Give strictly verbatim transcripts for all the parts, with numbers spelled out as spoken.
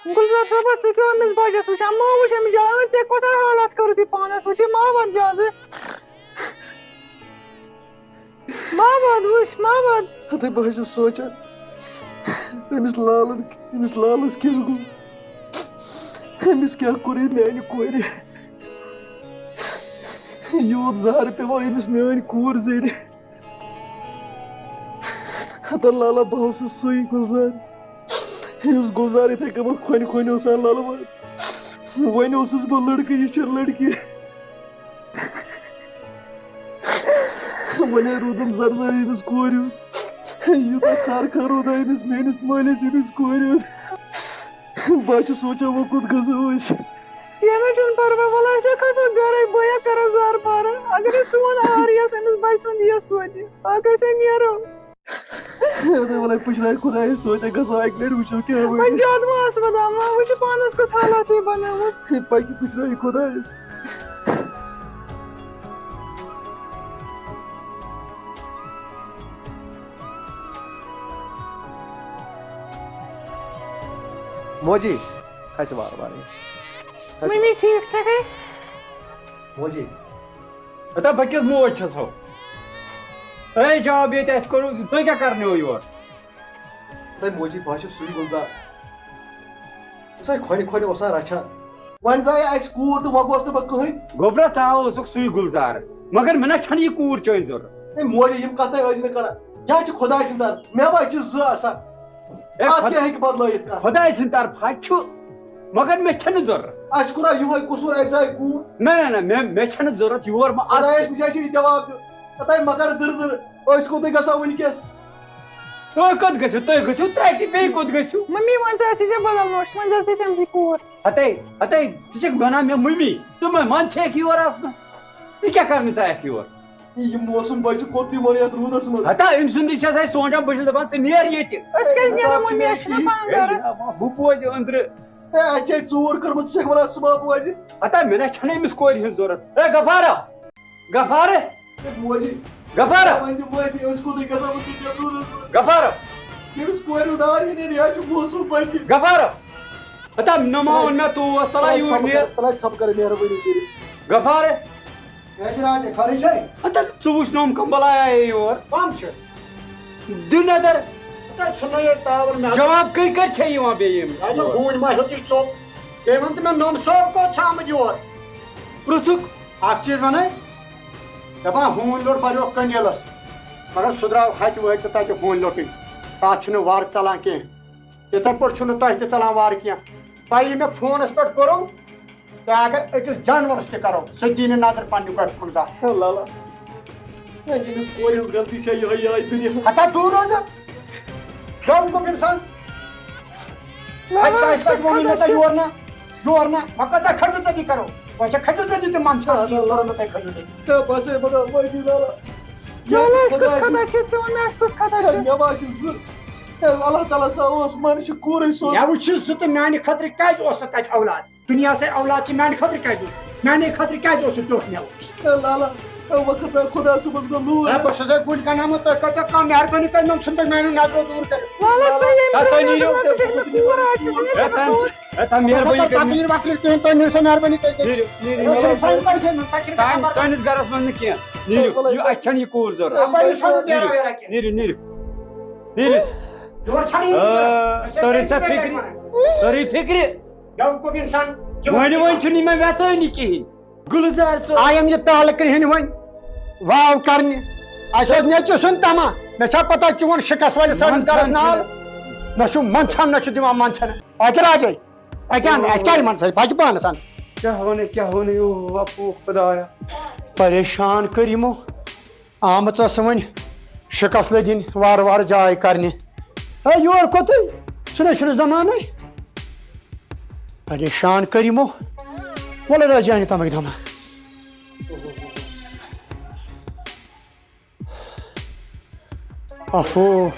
گُلزار صٲبہ، ژٕ کیٛاہ أمِس بَچَس وٕچھان؟ مہ وٕچھ أمِس زیادٕ، أمۍ ژےٚ کۄس حالت کٔرٕتھ یہِ پانَس؟ وٕچھ یہِ مہ وَن زیادٕ۔ مہ وَن، وٕچھ، مہ وَن۔ ہَتَے بہٕ حظ چھُس سونٛچان، أمِس لالَن، أمِس لالَس کیٛاہ گوٚو؟ أمِس کیٛاہ کوٚر أمۍ میٛانہِ کورِ؟ یوٗت زہر پیوٚو أمِس میٛٲنۍ کوٗر زینہِ۔ ہتا لالا، بہٕ اوسُس سُے گُلزار، یُس گُلزار یِتھَے کٔنۍ کھۄنہِ کھۄنہِ اوس آسان لَلوان۔ وۄنۍ اوسُس بہٕ لٔڑکہٕ، یہِ چھِ لٔڑکی۔ وۄنۍ روٗدُم زَر زَر أمِس کورِ ہُنٛد۔ یوٗتاہ خر خر روٗدا أمِس میٛٲنِس مٲلِس أمِس کورِ ہُنٛد۔ بہٕ حظ چھُس سونٛچان، وۄنۍ کوٚت گژھو أسۍ؟ کینٛہہ نہ چھُنہٕ پَرواے، وَلہٕ أسۍ ہا کھسو گَرَے، بہٕ ہا کَرٕ زارٕ پارٕ۔ اگر أسۍ سون آر یِیَس، أمِس بَچہِ سُنٛد یِیَس توتہِ، پَکھ أسۍ ہا نیرو۔ اَدٕ وَلَے پُشراے خۄدایَس توتہِ، گژھو اَکہِ لَٹہِ وٕچھو کیٛاہ وۄنۍ بَنہِ۔ زیادٕ مہ آس وَدان، وۄنۍ وٕچھِ پانَس کۄس حالات چھے بَنٲومٕژ۔ پَکہِ پُشراے خۄدایَس۔ موجی، کھسہِ وارٕ وارٕ۔ کھسہِ۔ ممی، ٹھیٖک چھَکھے؟ موجی۔ ہتا بہٕ کِژھ موج چھَسو؟ اے جواب ییٚتہِ اَسہِ کوٚرُو، تُہۍ کیٛاہ کَرنہِ ہو یور؟ تۄہہِ موجی، بہٕ حظ چھُس سُے گُلزار۔ یُس اَسہِ کھۄنہِ کھۄنہِ اوس آسان رَچھان۔ وۄنۍ زایہِ اَسہِ کوٗر تہٕ وۄنۍ گوس نہٕ بہٕ کٕہٕنۍ۔ گوٚبرا، ژٕ ہا اوسُکھ سُے گُلزار، مگر مےٚ نہ چھَنہٕ یہِ کوٗر چٲنۍ ضوٚرَتھ۔ ہے موجی، یِم کَتھ تۄہہِ ٲسۍ نہٕ کَران، یہِ حظ چھِ خۄداے سٕنٛدۍ طرفہٕ، مےٚ ما چھِ زٕ آسان؟ ہے اَتھ خۄد-، کیٛاہ ہیٚکہِ بدلٲیِتھ کَتھ؟ خۄداے سٕنٛدۍ طرفہٕ حظ چھُ، مگر مےٚ چھَنہٕ ضوٚرَتھ۔ اَسہِ کوٚرا یِہوٚے قصوٗر، اَسہِ زایہِ کوٗر؟ نہ، نہ، نہ، مےٚ، مےٚ چھَنہٕ ضوٚرَتھ یور، مہ اَژ۔ خۄدایَس نِش حظ چھِ یہِ جواب دیُن۔ ہَتَے مہ کَر دٕر دٕر، أسۍ کوٚتٕے گژھو وٕنۍکٮ۪س؟ تُہۍ کوٚت گٔژھِو؟ تُہۍ گٔژھِو ترٛٹہِ، بیٚیہِ کوٚت گٔژھِو؟ ممی، وۄنۍ ژٕ ٲسی زِ بدل نوٚش، وۄنۍ ٲسی تٔمۍ سٕے کوٗر۔ ہتے، ہتے، ژٕ چھَکھ وَنان مےٚ ممی، ژٕ مہ، منٛد چھےٚ یَکھ یور اَژنَس۔ ژٕ کیٛاہ کَرنہِ ژٕ یَکھ یور؟ یہِ موسم بَچہِ کوٚت پیٚیہِ وَنہٕ یَتھ روٗدَس منٛز؟ ہتا، أمۍ سُنٛد تہِ چھَس اَسہِ سونٛچان، بہٕ چھُس دَپان، ژٕ نیر ییٚتہِ۔ أسۍ کیٛازِ نیرو، ممی؟ اَسہِ چھُنہ پَنُن گَرٕ۔ ہے، بہٕ بوزٕ أنٛدرٕ۔ ہے، اَسہِ چھے ژوٗر کٔرمٕژ، ژٕ چھَکھ وَنان صُبح بوزِ؟ ہتا، مےٚ نہ چھَنہٕ أمِس کورِ ہٕنٛز ضوٚرَتھ۔ ہے، غفارا! غفارٕ! ہے، موجی۔ غفارٕ! وۄنۍ دِ معٲفی، أسۍ کوٚتٕے گژھو وٕنکیٚس یَتھ روٗدَس منٛز؟ غفارٕ! تٔمِس کورِ ہُنٛد آر یہِ نیرِ، یہِ حظ چھُ موسم بَچہِ۔ غفارٕ! ہتا، نہ ما ووٚن مےٚ توس، تَلہ تَلہ یوٗرۍ ژھۄپہٕ نیر۔ کر، تَلہ ژھۄپہٕ کر، مہربٲنی کٔرِتھ۔ غفارٕ! ہے جناب، خٲرٕے چھے؟ ہتا، ژٕ وٕچھ نوٚم کَمبَل آیا یور۔ کَم چھِ؟ دِ نظر۔ تۄہہِ ژھٕنو ییٚتہِ پاور، مےٚ حظ جواب کٔرۍ کٔرۍ چھےٚ یِوان بیٚیہِ یِم۔ اَدٕ ہوٗنۍ ما ہیوٚتُے ژوٚپ؟ بیٚیہِ وَن تہٕ مےٚ، نۄم صٲب کوٚت چھُ آمُت یور؟ پرٛژھُکھ۔ اَکھ چیٖز وَنَے، دَپان ہوٗنۍ لوٚٹ بَریوکھ کٔنٛڈیلَس، مگر سُہ درٛاو ہَتہِ وٲتۍ تہٕ تَتہِ ہوٗنۍ لوٚٹٕے۔ تَتھ چھُنہٕ وَر ژَلان کینٛہہ۔ یِتھَے پٲٹھۍ چھُنہٕ تۄہہِ تہِ ژَلان وَر کینٛہہ۔ تۄہہِ یہِ مےٚ فونَس پٮ۪ٹھ کوٚرُو، تہٕ اگر أکِس جانورس تہِ کرو، سُہ تہِ دی نہٕ نظر پننہِ گۄپھِ کُن زانٛہہ۔ ہے لالا، ہے، ییٚمِس کورِ ہٕنٛز غلطی چھےٚ یِہوٚے، یِہوٚے دُنیا۔ ہتا دوٗر روزان، بیوقوٗف انسان۔ لالا، اَسہِ، اَسہِ پَزِ وَنُن مےٚ تۄہہِ یور نہ، یور نہ، وۄنۍ کۭژاہ کھٔٹِو ژٔتی کرو؟ وۄنۍ چھےٚ کھٔٹِو ژٔتی تہِ منٛدچھان، چیٖز کوٚرُن نہٕ تۄہہِ کھٔٹِو ژٔتی۔ ہے، بس ہے، بہٕ گوٚو معٲفی، لالا۔ لالا، اَسہِ کُس خطا چھِ؟ ژٕ وَن مےٚ، اَسہِ کُس خطا چھِ؟ مےٚ ما چھِ زٕ؟ ہے، اللہ تعالیٰ سا اوس، مےٚ نِش چھِ کوٗرٕے سوز۔ مےٚ وٕچھ زٕ تہٕ میٛانہِ خٲطرٕ کیٛازِ اوس نہٕ تَتہِ اولاد؟ دُنیاہَسٕے اولاد چھِ میٛانہِ خٲطرٕ کیٛازِ اوس؟ میٛانے خٲطرٕ کیٛازِ اوس یہِ ٹیوٚٹھ مٮ۪وٕ؟ ہے لالا، ہے وۄنۍ کھژا خۄدا صُبحَس گوٚو لوٗر۔ ہے بہٕ چھُسَے گُلۍ کَنامُت، تُہۍ کٔرۍتو کانٛہہ مہربٲنی کٔرِتھ، نۄم ژھٕن تُہۍ میٛانیو نظرو دوٗر کٔرِتھ۔ لالا، ژٕ ییٚمہِ ہے، تُہۍ دُنیاہَس نیٖرِو۔ منٛز ژٕ چھَکھ نہٕ کوٗر آسہِ، ژٕ چھَکھ ہے، نہٕ تَمہِ، کوٗر۔ ہے، تَمہِ مہربٲنی کٔرِتھ۔ تَتھ نہٕ وَتھ کٔرِتھ کِہیٖنۍ، تُہۍ نِیِو سا مہربٲنی کٔرِتھ۔ نیٖرِو، نیٖرِو، ہے، نیٖرِو۔ ژٕ چھَکھ سانہِ پَنٕنۍ، ژٕ چھَکھ سانہِ، سانہِ پَنٕنۍ۔ سٲنِس گَرَس منٛز نہٕ کینٛہہ۔ نیٖرِو، یہِ، اَسہِ چھَنہٕ یہِ کوٗر ضوٚرَتھ۔ اَپٲرۍ چھُنہٕ ڈیرا ویرا کینٛہہ۔ نیٖرِو، نیٖرِو۔ نیٖرِو۔ یورٕ چھَنہٕ یِنٕے آ، ضوٚرَتھ۔ أسۍ چھِ تٔرِو سا تٔمِس فِکرِ؟ پٮ۪ٹھ وَنان۔ تٔرِو فِکرِ؟ بیوقوٗف اِنسان، یہِ وۄنۍ، وَنہِ وۄنۍ چھُنہٕ یِمَن وٮ۪ژٲنی کِہیٖنۍ۔ گُلزار صٲب۔ آیم یہِ تالہٕ کرٛہِنۍ وۄنۍ واو کرنہِ۔ اَسہِ اوس نیٚچوٗ سُنٛد تما۔ مےٚ چھا پتہ چون شِکس وٲلِس سٲنِس منٛدچھان گرس نال؟ چھُ۔ نہ چھُ منٛدچھان، نہ چھُ دِوان منٛدچھنہٕ۔ اَتہِ راجے، اَتہِ اَن، اَسہِ کیٛازِ منٛدچھے؟ پَکہِ پانَس اَن۔ کیٛاہ وَنہٕ، کیٛاہ وَنہٕ، یو باپو خۄدایا۔ پریشان کٔر یِمو۔ آمٕژ ٲس وۄنۍ شِکس لٔدِنۍ وارٕ وارٕ جاے کرنہِ۔ ہے، یور کوٚتٕے؟ سُہ نَے چھُنہٕ زمانَے۔ پریشان کٔر یِمو۔ وَلہٕ رٲجی اَنہِ تَمَے دَمہ۔ اَفو۔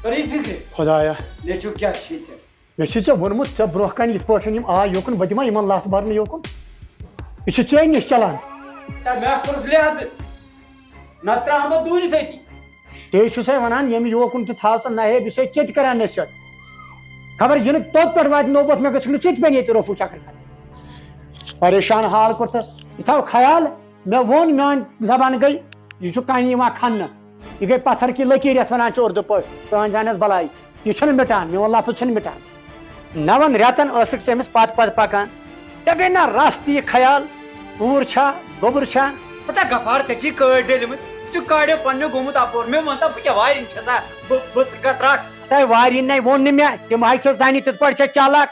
کٔرِو فِکرِ۔ خۄدایا۔ نیٚچوٗ کیٛاہ چھُے ژےٚ؟ مےٚ چھُے ژےٚ ووٚنمُت، ژےٚ برونٛہہ کنہِ یِتھ پٲٹھۍ یِم آے یوکُن، بہٕ دِمے یِمن لتھ برنہٕ یوکُن۔ یہِ چھُ ژےٚ نِش چلان۔ ہے، مےٚ کوٚرُس لحاظہٕ۔ نتہٕ ترٛاوہا بہٕ دوٗرِتھ أتی۔ تے چھُسے ونان، ییٚمہِ یوکُن تہِ تھاو ژٕ نہیب، یُس ہے ژےٚ تہِ کران نصیحت۔ خبر یہِ نہٕ توٚت پٮ۪ٹھ واتہِ نوبت، مےٚ گٔژھکھ نہٕ ژٕ تہِ مےٚ ییٚتہِ روفو چکر کرٕنۍ۔ پریشان حال کوٚر تہٕ یہِ تھاو خیال، مےٚ ووٚن، میٲنۍ زبان گٔے، یہِ چھُ کَنہِ یِوان کھننہٕ۔ یہِ گٔے پتھر کی لکیٖر، یَتھ وَنان چھِ اُردو پٲٹھۍ، پرٛٲنۍ زانٮ۪س بَلاے۔ یہِ چھُنہٕ مِٹان، میون لفظ چھُنہٕ مِٹان۔ نَوَن رٮ۪تَن ٲسٕکھ ژٕ أمِس پتہٕ پتہٕ پکان، ژےٚ گٔے نہ رَس تہِ یہِ خیال، کوٗر چھا، گوٚبُر چھا؟ ہتا غفار، ژےٚ چھی کٲڑۍ ڈٔلمٕتۍ، ژٕ چھُکھ کاڑیو پننیو گوٚمُت اپور۔ مےٚ وَن تہٕ، بہٕ کیٛاہ وارٮ۪ن چھَسا؟ بہٕ، بہٕ سُہ کَتھ رَٹھ۔ تۄہہِ وارٮ۪ن نے ووٚن نہٕ مےٚ، تِم ہاے چھِ زَنہِ تِتھ پٲٹھۍ چھےٚ چالاک،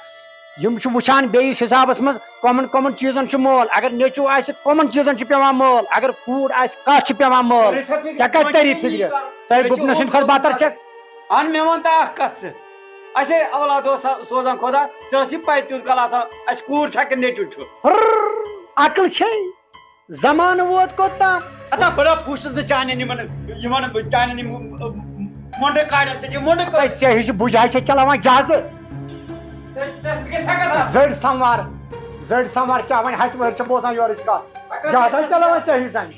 یِم چھِ وٕچھان بیٚیِس حِسابَس منٛز کَمَن کَمَن چیٖزَن چھُ مول۔ اگر نیٚچوٗ آسہِ، کَمَن چیٖزَن چھُ پٮ۪وان مول۔ اگر کوٗر آسہِ، کَتھ چھُ پٮ۪وان مول۔ ژےٚ کَتہِ تَری فِکرِ؟ ژٕ ہے گُپنہٕ سٕنٛدِ کھۄتہٕ بَتَر چھَکھ۔ اَن مےٚ وَن تہٕ اَکھ کَتھ ژٕ۔ اَسہِ ہے اولاد اوس سا-، سوزان خۄدا، ژےٚ ٲسی پَے تیُتھ کَلہٕ آسان، اَسہِ کوٗر چھا کِنہٕ نیٚچوٗ چھُ؟ ہرر، عقل چھے؟ زمانہٕ ووت کوٚت تام؟ ہتا بڑا پھوٗسِس نہٕ چانٮ۪ن یِمن، یِمن چانٮ۪ن یِم، مۄنڈٕ کاڑٮ۪ن، ژےٚ چھِ مۄنڈٕ تۄہہِ کٔڑ۔ ژےٚ ہِش بُجہِ ہاے چھےٚ چلاوان جہازٕ۔ ژےٚ، ژےٚ سۭتۍ گژھِ ہٮ۪کتھ آسٕنۍ۔ زٔڑۍ سموار، زٔڑۍ سموار کیٛاہ وۄنۍ ہتہِ وٲرۍ چھِ بوزان یورٕچ کتھ۔ ہٮ۪کتھ جہازن آسٕنۍ۔ چلاوان ژےٚ ہِش زنہِ۔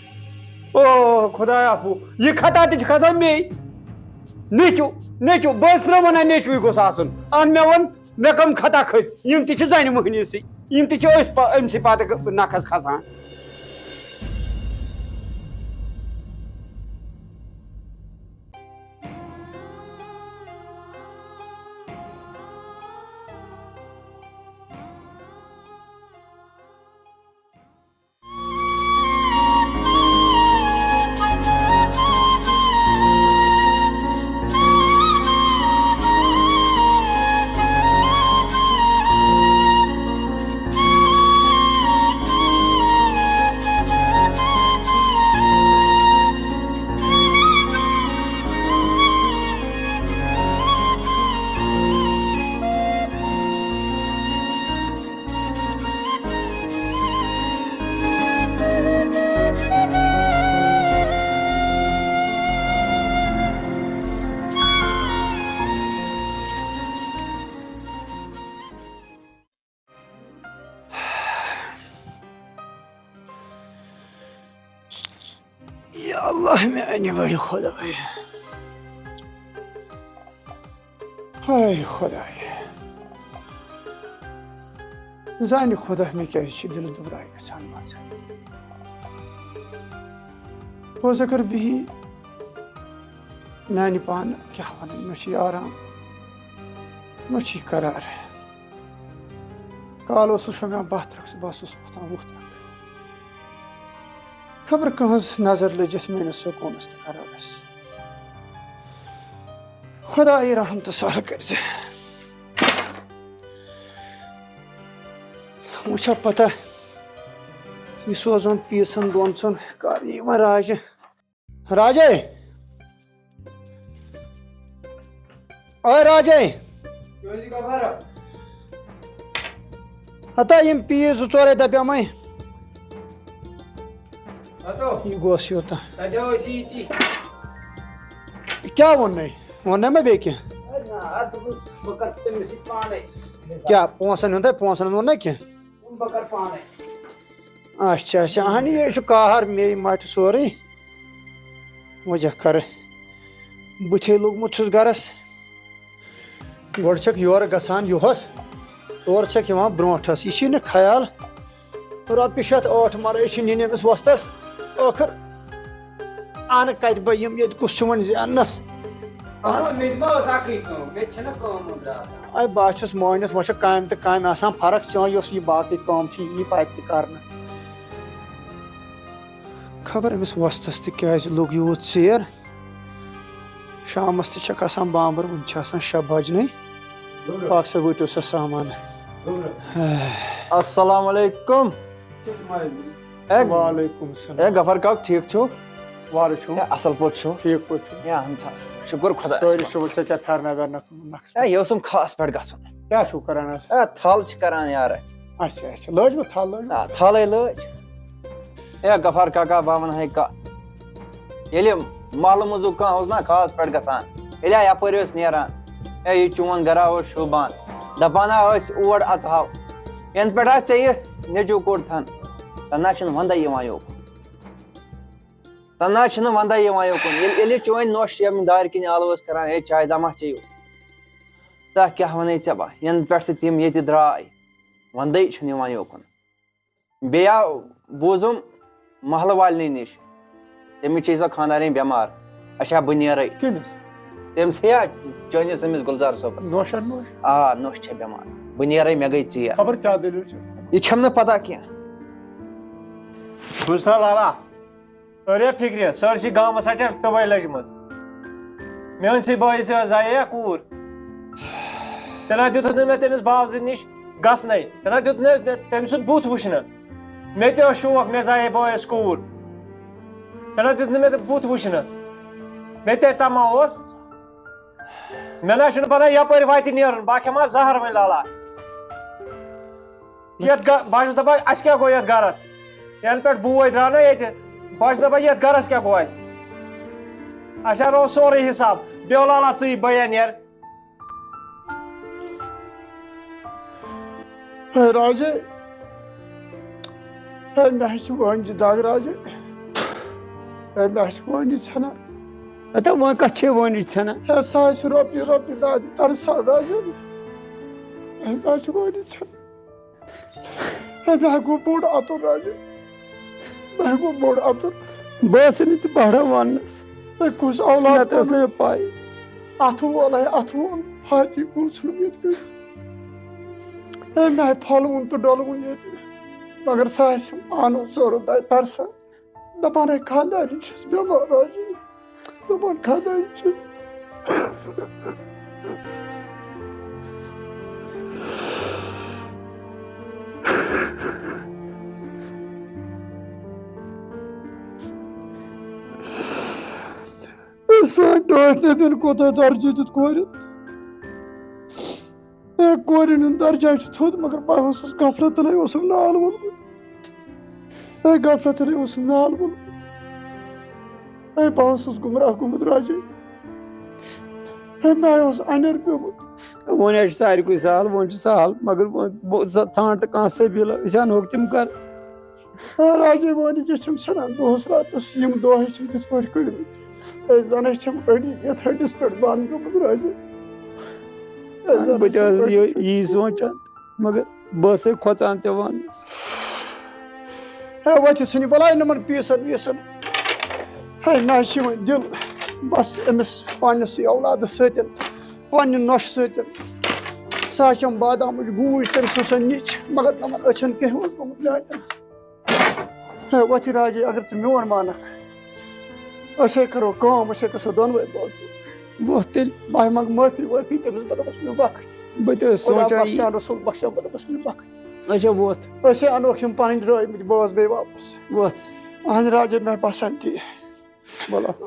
او خدایا پھو، یہِ خطا تہِ چھُ کھسان مے۔ نیٚچوٗ، نیٚچوٗ، بہٕ ٲسٕس نہ ونان نیٚچوٗے گوٚژھ آسُن۔ اہن مےٚ ووٚن، مےٚ کم خطا کھٔتۍ؟ یِم تہِ چھِ زنہِ مۄہنِوسٕے، یِم تہِ چھِ أسۍ پا-، أمۍ سٕے پتہٕ نکھس کھسان۔ یا اللہ میانہِ بڑِ خدایہِ۔ ہاے خدایہِ۔ زانہِ خدا مےٚ کیازِ چھِ دِلہٕ دُبراے گژھان منٛزٕ۔ بہٕ اوسُس اگر بِہی میانہِ پانہٕ کیٛاہ وَنہٕ، مےٚ چھُ یہِ آرام، مےٚ چھُ یہِ قرار۔ کالہٕ اوسُس شۄنٛگان باہ ترٛکھ، صُبحس اوسُس وۄتھان وُہ ترٛکھ۔ خبر کٕہٕنٛز نظر لٔجِتھ میٲنِس سکوٗنس تہٕ قرارس۔ خدایہِ رحم تہٕ سہل کٔرزِ۔ وۄنۍ چھا پتہ، یہِ سوزان پیٖسن دۄن ژۄن کر یی وۄنۍ راجہِ۔ راجے! اے راجے! ہتا یِم پیٖس زٕ ژورے دپیمے۔ ہتو۔ یہِ گوٚژھ یوٗتاہ۔ تتہِ ٲسۍ ییٚتی۔ کیٛاہ ووٚننَے؟ ووٚننَے مےٚ بیٚیہِ کینٛہہ؟ ہے نہ، اَدٕ بہٕ، بہٕ کرٕ تٔمِس سۭتۍ پانے۔ کیٛاہ پونٛسَن ہُنٛد ہے؟ پونٛسَن ہُنٛد ووٚن نہ کینٛہہ؟ بہٕ کرٕ پانے۔ اچھا، اچھا، اہن یہِ چھُ قہر مے مٹہِ سورُے۔ وۄنۍ کیٛاہ کرٕ؟ بٕتھے لوٚگمُت چھُس گرس۔ گۄڈٕ چھکھ یورٕ گژھان یُہس، تورٕ چھکھ یِوان برونٛٹھس۔ یہِ چھُے نہٕ خیال۔ رۄپیہِ شیٚتھ ٲٹھ مرٲے چھِ نِنۍ أمِس وۄستس۔ ٲخٕر انہٕ کتہِ بہٕ یِم؟ ییٚتہِ کُس چھُ وۄنۍ زیننس؟ اَوا، مےٚ تہِ ما ٲس اَکٕے کٲم، مےٚ تہِ چھَنہ کٲم وٲم زیادٕ۔ اے، بہٕ ہا چھُس مٲنِتھ، وۄنۍ چھِ کامہِ تہٕ کامہِ آسان فرق۔ چٲنۍ یۄس یہِ باقٕے کٲم چھِ، یہِ یی پَتہٕ تہِ کرنہٕ۔ خبر أمِس وۄستَس تہِ کیٛازِ لوٚگ یوٗت ژیر۔ شامَس تہِ چھَکھ آسان بامبر، وٕنہِ چھِ آسان شےٚ بجنٕے۔ پاک سا گوٚو تیوٗت سا سامان۔ السلام علیکم۔ اے، وعلیکم السلام۔ اے، غفار کاک، ٹھیٖک چھُو؟ وارٕ چھُو؟ اے، اَصٕل پٲٹھۍ چھُو؟ ٹھیٖک پٲٹھۍ چھُو؟ اے، اَہَن سا، اَصٕل پٲٹھۍ۔ شُکُر خۄدایَس سٲری کُن۔ چھِو، ژےٚ کیٛاہ پھٮ۪رنہ وٮ۪رنہ ژھُنمُت نَکھَس اے، پٮ۪ٹھ؟ یہِ اوسُم خاص پٮ۪ٹھ گژھُن۔ کیٛاہ چھُو کران حظ؟ اے، تھل چھِ کران یارٕ۔ اچھا، اچھا، لٲجمٕژ تھل لٲجمٕژ؟ آ، تھلٕے لٲج۔ اے، غفار کاکا، بہٕ وَنہٕ ہَے کَتھ۔ ییٚلہِ محلہٕ منٛزُک کانٛہہ اوس نا خاص پٮ۪ٹھ گژھان، ییٚلہِ ہا یَپٲرۍ ٲسۍ نیران، اے، یہِ چون گرا اوس شوٗبان، دَپان ہا ٲسۍ اور اَژہاو۔ یَنہٕ پٮ۪ٹھ ہا ژےٚ یہِ نیٚچوٗ کوٚر تھَن، تَنہٕ ہا چھُنہٕ وَندَے یِوان یوکُن۔ تَنہٕ ہا چھُنہٕ وَندَے یِوان یوکُن۔ ییٚلہِ، ییٚلہِ یہِ چٲنۍ نۄش ییٚمہِ دارِ کِنۍ آلو ٲس کَران، ہے، چایہِ دامہ چیٚیِو۔ تہ کیٛاہ ونے ژےٚ بہٕ، ینہٕ پٮ۪ٹھ تہِ تِم ییٚتہِ درٛاے، وندے چھُنہٕ یِوان یوکُن۔ بیٚیہِ آو، بوٗزُم محلہٕ والنٕے نِش، تٔمِس چھِ سۄ خانٛدارِنۍ بٮ۪مار۔ اچھا، بہٕ نیرے۔ کٔمِس؟ تٔمِس ہے، چٲنِس أمِس گُلزار صٲبَس۔ نوشَن نوش؟ آ، نوش چھےٚ بٮ۪مار۔ بہٕ نیرے، مےٚ گٔے ژیر۔ خبر کیٛاہ دٔلیٖل چھےٚ؟ یہِ چھَم نہٕ پتہ کینٛہہ۔ بوٗزتھا لالا، أرے فِکرِ، سٲرسٕے گامَس ہا چھےٚ ٹُوَے لٔجمٕژ۔ میٛٲنسٕے بٲیِس ٲس زایے کوٗر۔ ژےٚ نہ دیُتُتھ نہٕ مےٚ تٔمِس باوزٕ نِش گژھنَے۔ ژےٚ نہ دیُت نہٕ مےٚ تٔمۍ سُنٛد بُتھ وٕچھنہٕ۔ مےٚ تہِ اوس شوق، مےٚ زایے بٲیِس کوٗر۔ ژےٚ نہ دیُت نہٕ مےٚ تہٕ بُتھ وٕچھنہٕ۔ مےٚ تہِ تَما اوس۔ مےٚ نہ چھُنہٕ پَتہ یَپٲرۍ وَتہِ نیرُن، بہٕ ہا کھٮ۪مہٕ ہا زَہر وۄنۍ لالا۔ یَتھ گَ-، بہٕ ہا چھُس دَپان، اَسہِ کیٛاہ گوٚو یَتھ گَرَس؟ یَنہٕ پٮ۪ٹھ بوے درٛاو نہ ییٚتہِ، بہٕ ہا چھُس دَپان، یَتھ گَرَس کیٛاہ گوٚو اَسہِ؟ اَسہِ ہا روو سورُے حِساب۔ بیٚہو لالا ژٕے، بہٕ ہا نیرٕ۔ ہے راجے، ہے مےٚ ہا چھِ وٲنجہِ دَگ راجے، ہے مےٚ ہا چھِ وٲنجہِ ژھٮ۪نان۔ ہتا وۄنۍ کَتھ چھے وٲنِج ژھٮ۪نان؟ ہے سُہ ہا چھِ رۄپیہِ رۄپیہِ زیادٕ ترسان راجے، ہے مےٚ ہا چھِ وٲنجہِ ژھٮ۪نان۔ ہے مےٚ ہا گوٚو بوٚڑ اَتُر راجے، مےٚ ہا گوٚو بوٚڑ اَتُر۔ بہٕ ٲسٕے نہٕ ژٕ بَہران وَننَس۔ ہے کُس اولاد نَتہٕ ٲس نہٕ مےٚ پَے۔ اَتھٕ وول ہے اَتھٕ وول، فاتی کُل ژھُنُم ییٚتہِ کٔڑِتھ۔ ہے مےٚ ہا پھۄلوُن تہٕ ڈۄلوُن ییٚتہِ، مگر سُہ آسہِ آنُن ژورو دۄہہِ ترسان۔ دَپان ہے خانٛدارِنۍ چھَس بٮ۪مار راجے، دَپان خانٛدارِنۍ چھَس۔ سٲنۍ ٹٲٹھۍ نبین کوٗتاہ درجہٕ دیُت کورِ۔ اے کورِ ہُنٛد درجہ چھُ تھوٚد، مگر بہٕ اوسُس غفلتنٕے اوسُم نال ووٚنمُت۔ اے غفلتنٕے اوسُم نال ووٚنمُت۔ اے بہٕ اوسُس گمراہ گوٚمُت راجے۔ اے مےٚ اوس اَنٮ۪ر پیوٚمُت۔ وۄنۍ حظ چھُ ساروٕے کُے سہل، وۄنۍ چھُ سہل، مگر وۄنۍ بہٕ ژھانٛڈ تہٕ کانٛہہ سبیٖلہ، أسۍ اَنہوکھ تِم گرٕ۔ آ، راجے وٲنِج چھِم ژھٮ۪نان دۄہَس راتَس، یِم دۄہ چھِم تِتھ پٲٹھۍ کٔڑمٕتۍ۔ أسۍ زَن چھِم أڑی یَتھ ہَٹِس پٮ۪ٹھ بنٛد گٔمٕژ راجے۔ أسۍ زَن بہٕ تہِ چھِم حظ أڑی یہِ، یی سونٛچان، مگر بہٕ ٲسَے کھۄژان ژےٚ وَننَس۔ ہے، وۄتھِ ژھٕنہِ بَلاے نہٕ یِمَن پیٖسَن ویٖسَن۔ ہے، مےٚ حظ چھِ وۄنۍ دِل بَس أمِس پنٛنِسٕے اولادَس سۭتۍ، پنٛنہِ نۄشہِ سۭتۍ۔ سۄ حظ چھَم بادامٕچ گوٗج، تٔمۍ سٕنٛز سۄ نِچ، مگر نہٕ یِمَن أچھَن کینٛہہ اوس گوٚمُت میٛانٮ۪ن۔ ہے، وۄتھ یہِ راجے، اگر ژٕ میون مانکھ، أسۍ ہے کرو کٲم، أسۍ ہے گژھو دۄنوَے بوزنہِ۔ وۄتھ تیٚلہِ۔ بہٕ ہے منٛگہٕ معٲفی وٲفی تٔمِس، بہٕ دَپَس مےٚ بخش۔ بہٕ تہِ اوسُس خۄدا سونٛچان یی۔ بخشان، رسول بخشان، بہٕ دَپَس مےٚ بخش۔ اچھا، وۄتھ۔ أسۍ ہے اَنوکھ یِم پَنٕنۍ درٛٲے مٕتۍ بٲژ بیٚیہِ واپس۔ وۄتھ۔ اہنہِ راجے، مےٚ باسان تی۔ وَلہٕ۔